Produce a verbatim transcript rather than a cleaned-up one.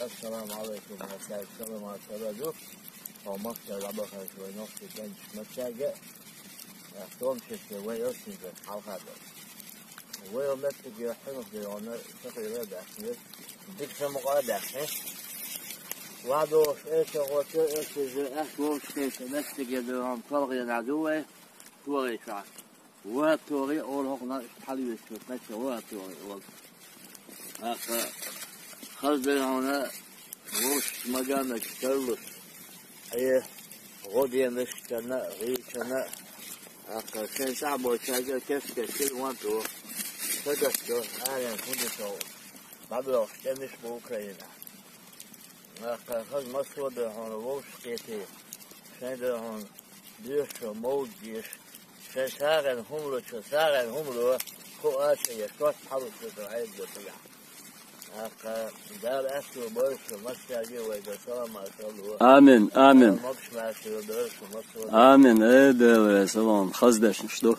Ассаламу Ӏалайкум, ассаламу Ӏалайкум. Хьо махкара дӀабахараш вай нохчий кӀентий массаьрга а, в том числе вай оццигара хьалха долу. Вай меттиге хьуьнах дерриге а сакъера а даьхна, дика самукъа а даьхна. ЛадогӀуш эча гӀоча, эча эза, аьхка вовшахкхетта меттиге дерриге а толгӀенехь ду вай, ТогӀи чохь. Ван ТогӀи олу хӀокхунах, иштта хьалавечу меттиг ван ТогӀи олу. ТӀаккха хаза дерриге а вовшашца, маганашца тарлуш, Ӏе, гӀо денашкана а, гӀийчана а, тӀаккха шайн цӀахь болчаьрга кест-кеста ван ТогӀи сагатдо, аренга хӀун ду тӀе дӀабоьлхуш кӀентий бу Украинехь. ТӀаккха хаза массо а дерриге а вовшахкхетий, шайн дерриге а доьшуш, мовдаш деш, шайн сагӀина хӀума лучу, сагӀина хӀума ло, кху а ца еш, шортта хьалуш ду Ӏедало цигахь. ТӀаккха Дала аьтту бойла шун массаьрга а, вайга салам а салло. Амин, амин. Дала могуш-маьрша йойла шун массо а. Амин. Э, Дела, салам, хаза дешнаш ду.